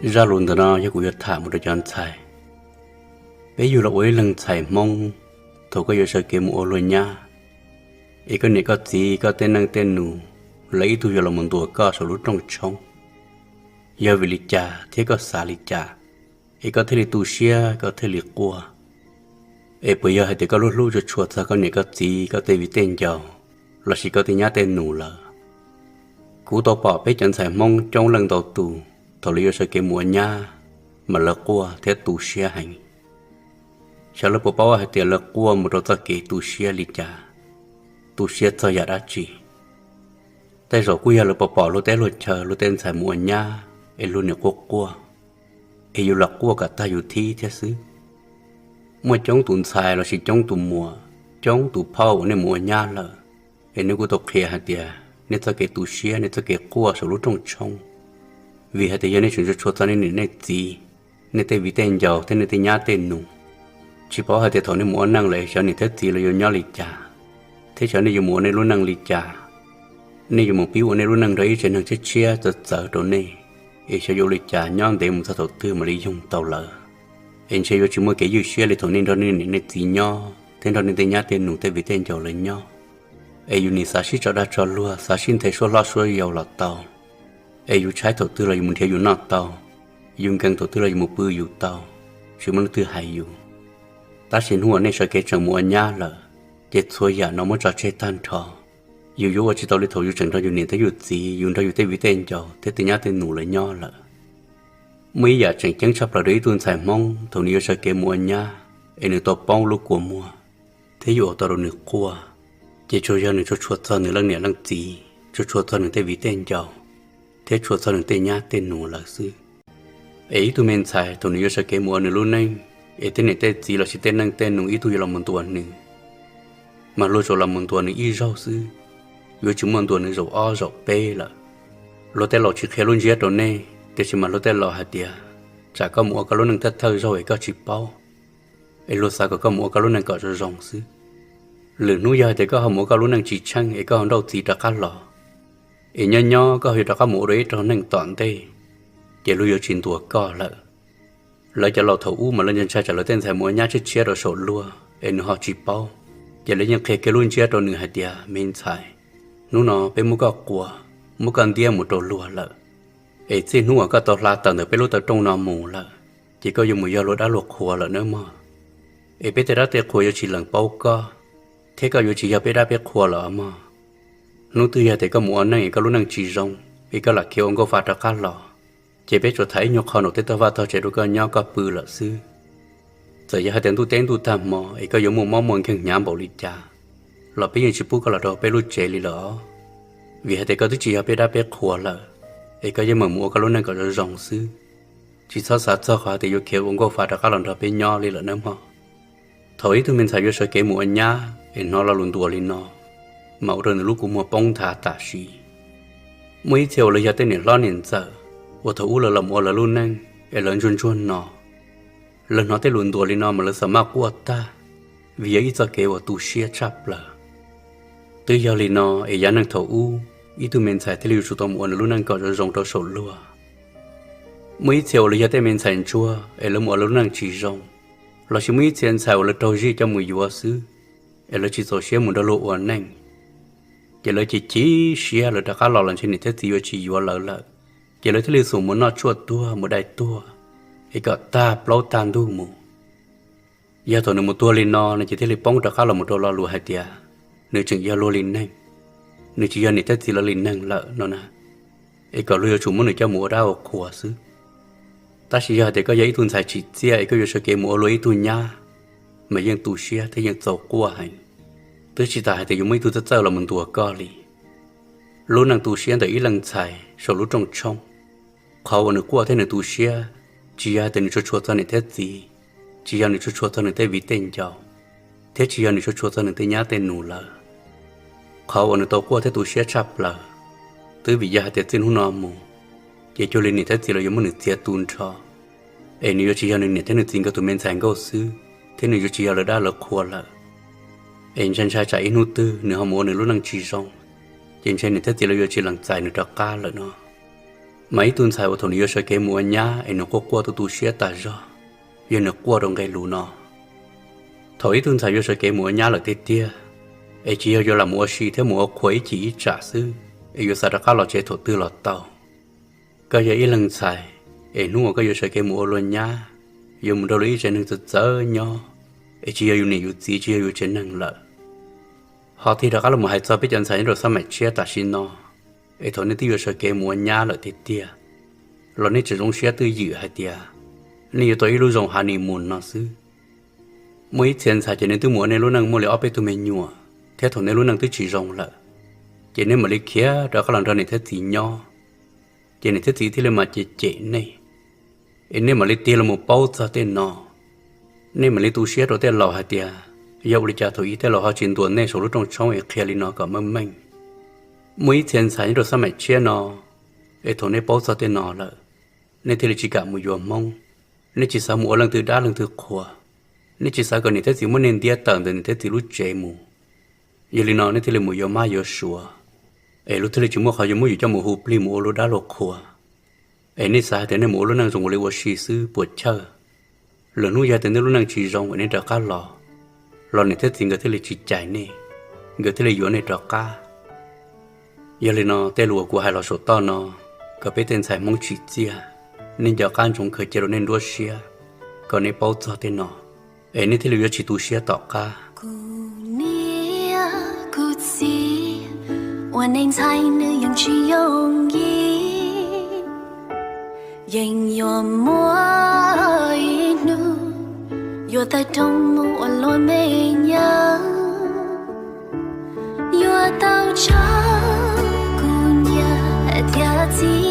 Zaj lus ntawm no yog kuv yuav tham mus rau cov ntxhais. Peb yug los ua ib leeg ntxhais Hmoob, thaum koj yuav sawv kev mus ua luag nyab, es koj niam koj txiv koj tej neej tej nus, lawv ib tug yuav los mus ntuas koj saum lub rooj tshoob. Yog vim li cas thiab koj xav li cas, es koj thiaj li tu siab koj thiaj li quaj? Es puas yog hais tias koj lub hlub tsuas tshua txog koj niam koj txiv koj tej viv tej ncaus, lossis koj tej nyab tej nus lawm? Kuv tau pom peb cov ntxhais Hmoob coob leej ntau tus, thaum lawv yuav sawv kev mus ua nyab, mas lawv quaj thiab tu siab heev. Xyov lawv puas paub hais tias lawv quaj mus rau txoj kev tu siab li cas, tu siab txog yam dab tsi? Tej zaum kuj yog lawv pom pom luag teb luag chaw luag tej ntxhais mus ua nyab es luag niam quaj quaj, es yus los quaj kom tag yus thib thiab xwb. Muaj coob tus ntxhais lossis coob tus muam, coob tus phauj uas nej mus ua nyab lawm, es nej kuj tau qhia hais tias nej txoj kev tu siab nej txoj kev quaj saum lub rooj tshoob, vim hais tias yog nej tseem tsuas tshua txog nej niam nej txiv, nej tej viv tej ncaus thiab nej tej nyab tej nus, tsis paub hais tias thaum nej mus ua neej lawm xyov niam thiab txiv lawv yuav nyob li cas, thiab xyov nej yuav mus ua nej lub neej li cas. Nej yuav mus pib ua nej lub neej nrog ib tsev neeg tshiab tshiab txawv txawv rau nej, es xyov yuav ua li cas nyob ntev mus txog thaum twg mam li yoog tau lawv. Es ntshe yuav tsis muaj kev ywj siab li thaum nej nrog nej niam nej txiv nyob thiab nrog nej tej nyab tej nus tej viv tej ncaus lawv nyob. Es yus nim xav sib tso dag tso luag, xav sib nthe suab hlob suab yau los tau, es yus tshaib thaum twg los yus mus nrhiav yus noj tau, yus nkees thaum twg los yus mus pw yus tau, tsis muaj leej twg hais yus. Tab sis hnub uas nej sawv kev tseem mus ua nyab lawm, ces txhua yam no muab tso tseg tag nrho. Yus yuav ua tsis tau li thaum yus tseem nrog yus niam thiab yus txiv, yus nrog yus tej viv tej ncaus thiab tej nyab tej nus lawv nyob lawm. Muaj ib yam tseem ceeb tshaj plaws rau ib tug ntxhais Hmoob thaum nws yuav sawv kev mus ua nyab, es nws tau poob lub kua muag, thiab yuav ua tau rau nws quaj, ces tsuas yog nws tsuas tshua txog nws leej niam leej txiv, tsuas tshua txog nws tej viv tej ncaus, thiab tshua txog nws tej nyab tej nus lawm xwb. Es ib tug me ntxhais thaum nws yuav sawv kev mus ua nws lub neej, es tej niam tej txiv lossis tej neej tej nus ib tug yuav los mus ntuas nws, mas luag tsuas los mus ntuas nws ib zaug xwb, yuav tsis muaj ntuas nws zaum ob zaum peb lawm. Luag tej laus tsis qhia lub ntsiab rau nej, tiam sis mas luag tej laus hais tias, tsam koj mus ua koj lub neej thawj thawj zaug es koj tsis paub, es luag xav kom koj mus ua koj lub neej kom zoo zoo xwb. Lwm hnub yog hais tias koj ho mus ua koj lub neej tsis tsheej es koj ho nrauj txiv rov qab los, es nyob nyob koj ho yuav rov qab mus ua dua ib rog neej tom ntej, ces luag yuav tsis ntuas koj lawm. Lawv cov laus thaum ub mas lawv ntshai tsam lawv tej ntxhais mus ua nyab tshiab tshiab rau saum luag es nws ho tsis paub, ces lawv yeej qhia kiag lub ntsiab rau nws hais tias, me ntxhais, hnub no peb muab koj quas, muab koj ntiab mus rau luag lawm, es txij hnub uas koj tau hla tawm ntawm peb lub taw rooj no mus lawm, ces koj yuav mus yog luag dab luag qhua lawm nawb mog. Es peb tej dab tej qhua yuav tsis lees paub koj, thiab koj yuav tsis yog peb dab peb qhua lawm mog. Hnub twg yog tias koj mus ua neej es koj lub neej tsis zoo, es koj lam khiav ua nkauj fa rov qab los, ces peb tsuas tham ib nyuag qho nraum tej tog vaj tog tsev rau koj nyob koj pw lawm xwb. Txawm yog hais tias ntuj teb ntuj tag hmo es koj yuav muaj mob muaj nkeeg hnyav npaum li cas, los peb yeej tsis pub koj los rau peb lub tsev li lawm os, vim hais tias koj twb tsis yog peb dab peb qhua lawm, es koj yeej meem mus ua koj lub neej kom zoo zoo xwb, tsis txhob xav txog qhov hais tias yuav khiav ua nkauj fa rov qab los nrog peb nyob li lawm nawb mog. Thaum ib tug me ntxhais yuav sawv kev mus ua nyab es hnov lo lus ntuas li no, mas ua rau nws lub kua muag poob nthav tam sim. Muaj ib txhia uas lawv yog tej niam hlob niam ntxawm, uas thaum ub lawv los ua lawv lub neej es lawv ntsuag ntsuag no, lawv hnov tej lus ntuas li no mas lawv xav maj quaj tag, vim yog ib txoj kev uas tu siab tshaj plaws. Twb yog li no es yav neeg thaum ub, ib tug me ntxhais thiaj li yuav tsum tau mus ua nws lub neej kom zoo zoo rau saum luag. Muaj ib txhia uas lawv yog tej me ntxhais ntsuag es lawv mus ua lawv lub neej tsis zoo, lossis muaj ib txhia ntxhais uas lawv raug zij coj mus yuav xwb, es lawv tsis txaus siab mus nrog luag ua neej, ces lawv chim chim siab lawv rov qab los los ntshe niam thiab txiv yuav tsis yuav lawv lawm, ces lawv thiaj li xum mus noj tshuaj tuag mus dai tuag, es kom tag plaub tag ntug mus. Yog thaum nws mus tuag li no no ces thiaj li poob rov qab los mus rau lo lus hais tias nws tseem yog luag li neeg, nws tsis yog niam thiab txiv lawv li neeg lawm no na, es kom luag yuav tsum muab nws coj mus ua dab ua qhua xwb. Tab sis yog hais tias koj yog ib tug ntxhais tsim txiaj es koj yuav sawv kev mus ua luag ib tug nyab, mas yeej tu siab thiab yeej txaus quaj heev, twb tsis tas hais tias yuav muaj ib tug txawj txawj los mus ntuas koj li. Lub neej tu siab ntawm ib leej ntxhais saum lub rooj tshoob, qhov uas nws quaj thiab nws tu siab, tsis yog hais tias nws tsuas tshua txog niam thiab txiv, tsis yog nws tsuas tshua txog nws tej viv tej ncaus, thiab tsis yog nws tsuas tshua txog nws tej nyab tej nus lawm. Qhov uas nws tau quaj thiab tu siab tshaj plaws, twb vim yog hais tias txij hnub no mus, ces cuag li niam thiab txiv lawv yuav muab nws txiav tu nrho, es nws yuav tsis yog nws niam thiab nws txiv nkawd tus me ntxhais nkauj xwb, thiab nws yuav tsis yog lawv dab lawv qhua lawm. Es ntshai ntshai tsam ib hnub twg nws ho mus ua nws lub neej tsis zoo, ces ntshe niam thiab txiv lawv yuav tsis lees txais nws rov qab lawm no. Mas ib tug ntxhais uas thaum nws yuav sawv kev mus ua nyab es nws quaj quaj tu tu siab tas zog, yog nws quaj rau nqe lus no. Thaum ib tug ntxhais yuav sawv kev mus ua nyab lawm tiag tiag, es tsis yog yuav lam mus ua si thiab mus ua qhua ib chim ib tsam xwb, es yuav xav rov qab los tsev thaum twg los tau. Koj yog ib leeg ntxhais, es hnub uas koj yuav sawv kev mus ua luag nyab, yuav mus nrog luag ib tsev neeg txawv txawv nyob, es tsis yog yus niam yus txiv, tsis yog yus tsev neeg lawm. Ho tig rov qab los mus hais txog peb cov ntxhais nyob rau xab maim tshiab tam sim no, es thaum nej twb yuav sawv kev mus ua nyab lawm tiag tiag, los nej tseem zoo siab twj ywm hais tias nej yuav tau ib lub zoo hav nis mus no xwb. Muaj ib txhia ntxhais ces nej twb mus ua nej lub neej muaj li ob peb tug me nyuam, thiab thaum nej lub neej twb tsis zoo lawm, ces nej mam li khiav rov qab los nrog niam thiab txiv nyob, ces niam thiab txiv thiaj li mam cem cem nej, es nej mam li tig los mus paub txog tej no. Nej mam li tu siab rau tej laus hais tias yog ua li cas thaum ub tej laus ho tsis ntuas nej saum lub rooj tshoob es qhia li no kom meej meej. Muaj ib txhia ntxhais nyob rau xab maim tshiab no, es thaum nej paub txog tej no lawm, nej thiaj li tsis kam mus yuav Hmoob, nej tsis xav mus ua leej twg dab leej twg qhua, nej tsis xav kom niam thiab txiv muab nej ntiab tawm ntawm niam thiab txiv lub tsev mus. Yog li no nej thiaj li mus yuav mab yuav suav, es luag thiaj li tsis muaj qhov yuav muab yus coj mus hu plig mus ua luag dab luag qhua. Es nej xav hais tias nej mus ua lub neej zoo ua li ua si xwb puas chawj? Lwm hnub yog tias nej lub neej tsis zoo es nej rov qab los, los niam thiab txiv nkawd thiaj li tsis cais nej, nkawd thiaj li yuav nej rov qab. Yog li no tej lus uas kuv hais los saum toj no, kom peb tej ntxhais Hmoob tsim txiaj, nej nco qab ntsoov khaws cia rau nej nruab siab, kom nej paub txog tej no, es nej thiaj li yuav tsis tu siab tom qab. Kuv niam kuv txiv, ua neej ntxhais nws yeej tsis yooj yim, yeej yuav muaj ib hnub yuav tawm rooj mus ua luag me nyuam, yuav tau tso kuv niam thiab txiv